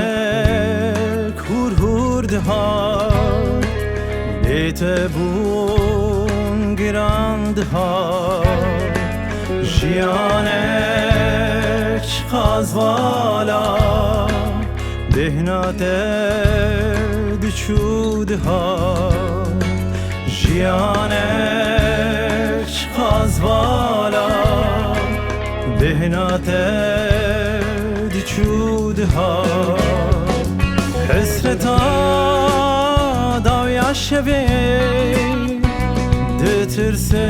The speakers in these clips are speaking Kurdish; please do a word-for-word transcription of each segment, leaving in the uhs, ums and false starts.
Baranek hûr hûr dihat, bê te bûn giran dihat. Jiyanek çiqas vala, bêhna te diçû dihat. Jiyanek çiqas vala, bêhna te diçû dihat. Hesreta dawiya şevê, ditirsim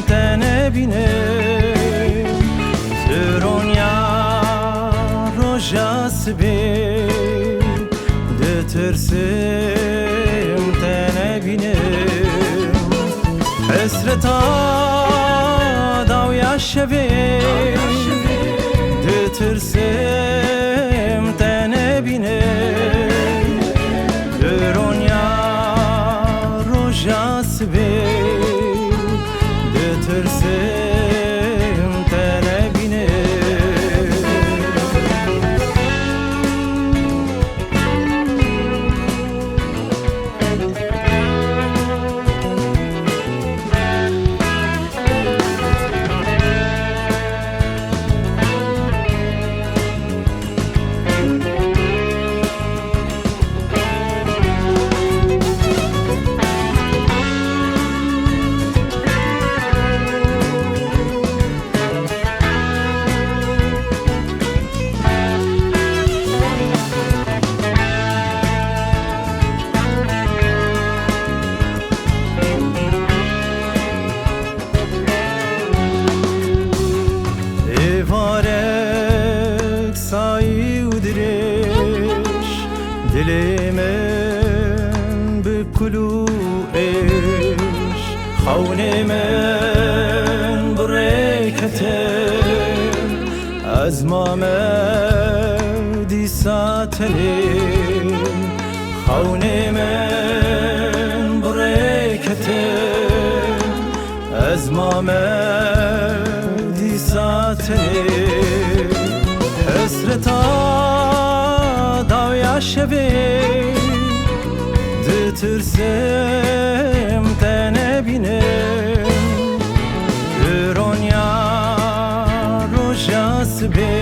te nebînim. Tironya roja sibê, ditirsim te nebînim. Hesreta dawiya şevê, ditirsim te nebînim. Tironya roja sibê, ditirsim te nebînim. Êvarek sayî û dirêj, dilê min bi kul û êş, xewnê min bi rê ketin, ez mame dîsa tenê. Xewnê min bi rê ketin, ez mame dîsa tenê. Hesreta dawiya şevê, ditirsim te nebînim. Tironya roja sibê,